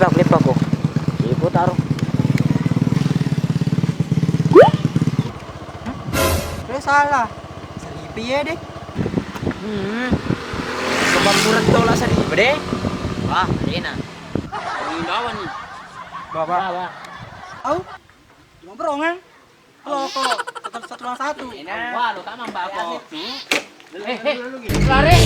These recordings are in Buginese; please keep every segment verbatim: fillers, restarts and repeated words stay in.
Apa ko? Ibu taruh. Eh, salah. Seribu ya deh. Hmm. Sebab kurang tolak seribu deh. Wah, enak. Ini bawa nih. Bapak. Bawa. Au. Cuma berongan. Halo, kok. Satu, satu lawan satu. Wah, lu kan nambah kok. Eh, eh, lari.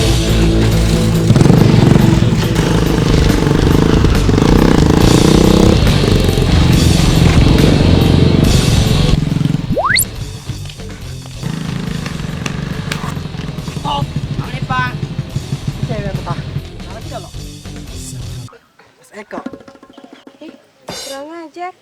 Stop. Apa nih, Pak? Cewek apa? Salah tidak, lo? Mas Eko. Eh, kurang ajar.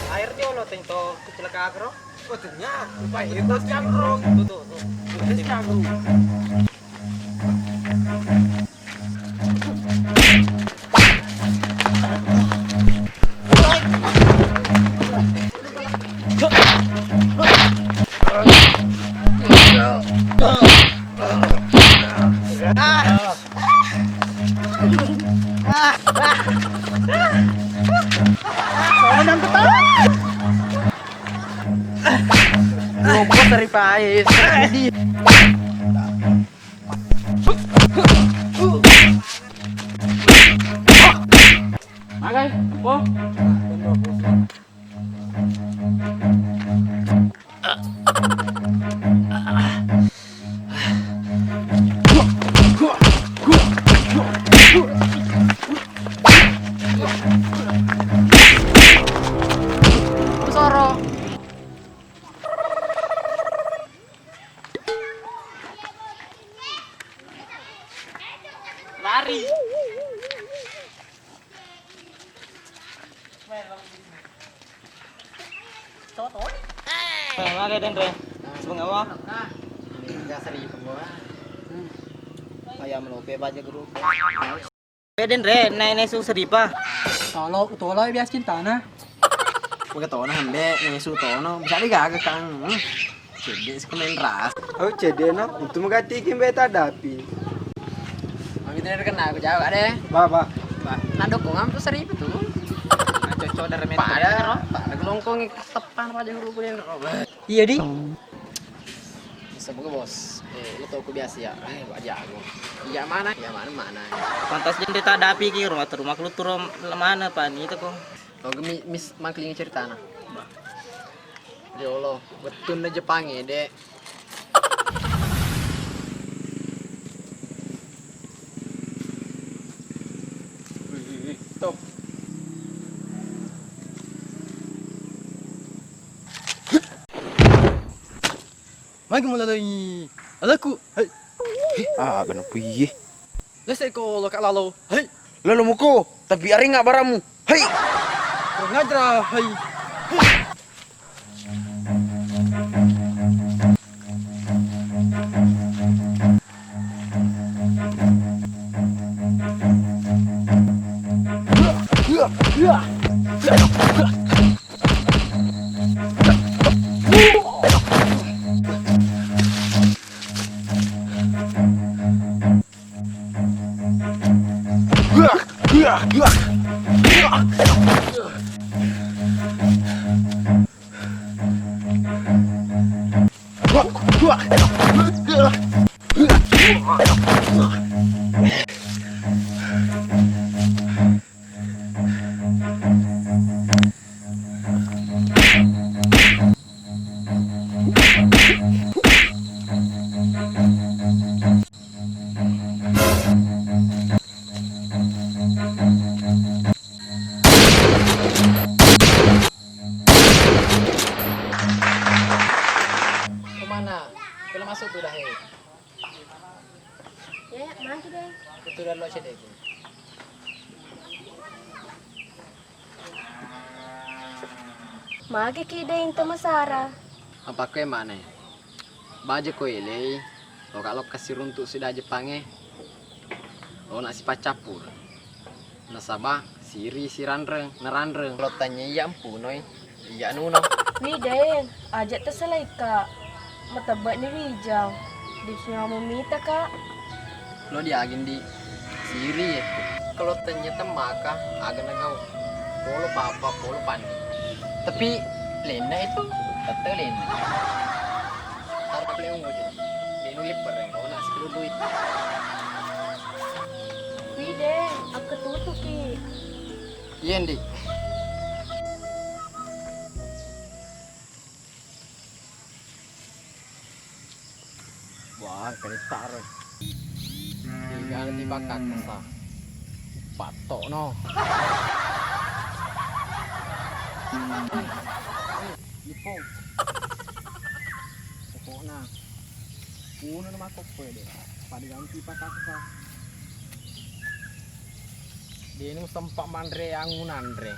Air dia lo teng to kecelakaan kro. Oh, ternyata. Lupa itu cangkrong. Tuh, tuh, tuh. Itu cangkrong. Lompat dari pae. Magai, po. Soro. Lari. Coto. Eh, mage den re. Sebelum apa? Ini enggak seribu gua. Ayam lope baja guru. Eh, den re, naik naik su seripa. Tolo, tolo biasa cintana. Mage tono hambe, naik su tono. Bisa digaga kang. Hmm. Cedde sih main ras. Oh, cedde no. Untung mega tiki mbeta dapi. Mami tidak kena aku jawab deh. Ba, ba. Ba. Nah, dukung am tuh seribu tuh. Nah, cocok dari meter. Pada, pada gelongkong tepan pada guru gue ro. Iya di. Bisa buka bos. Eh, lu tau aku biasa ya. Eh, bajago. Iya mana? Iya mana mana. Pantas jende tak dapi ki rumah terumah lu turun mana pani itu kok. Oke, mi-, mis mangkelingi ceritana. Ya Allah, wettunna Jepang e, Dek. Wih, top. Magi mulaloi alaku. Hai. Ah, gana puye. Lese ko lo ka lalo. Hai. Lalo muko, tapi aringa baramu. Hai. Kurang ajar, hai. Kemana? Belum masuk tuh dah, hei. Ya, ya, maju deh. Betul dan lo cedek. Magi ki de' into masara. Apa ko e makna e? Baja ko elei, loka-loka siruntuk sida Jepangnge, lona sipaccappur. Nasaba siri siranreng, naranreng. Lo tanya iya mpunoi, iya nuno. Wi Deng, aja tasalaika. Matebbe'ni wijang. Diknga mumita ka. Lo diagin di siri e. Kalau tanya temmaka, aga nagau. Polo papa, polo pani. Tapi lenna itu, tette lenna. Harap leung aja. Dia nulis pereng, kalau nak sepuluh duit. Wi Deng, aku tutuki. Iya, Ndi. Wah, kalittaro. Tiga nanti bakal kesa. Patok no. Ipung. Pokokna. Puno na makoppo de. Pada ganti pakaksa. Denu sempat manre angunanre.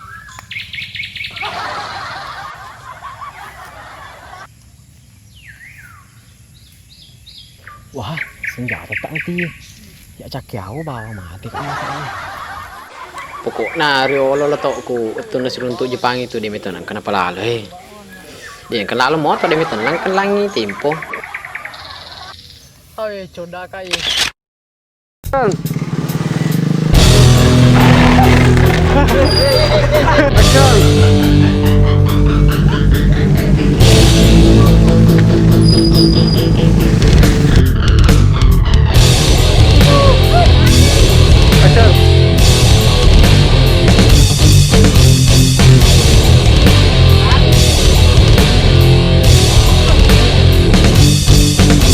Wah, senjata tak nanti. Ya cakke awo bawa mati kan masalah. Pokokna riolo letokku, wettunna siruntuk Jepang itu de meto nang kenapa lalo eh. De kenapa lalo motor de meto nang kelangi tempo. Awe coda kai.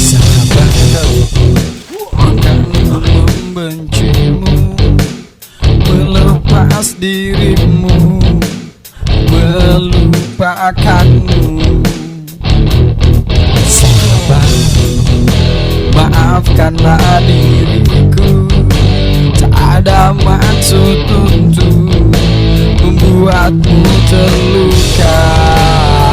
Sahabatku, bukan membencimu, melepas dirimu, melupakanmu. Sabar, maafkanlah diriku. Tak ada maksud untuk membuatmu terluka.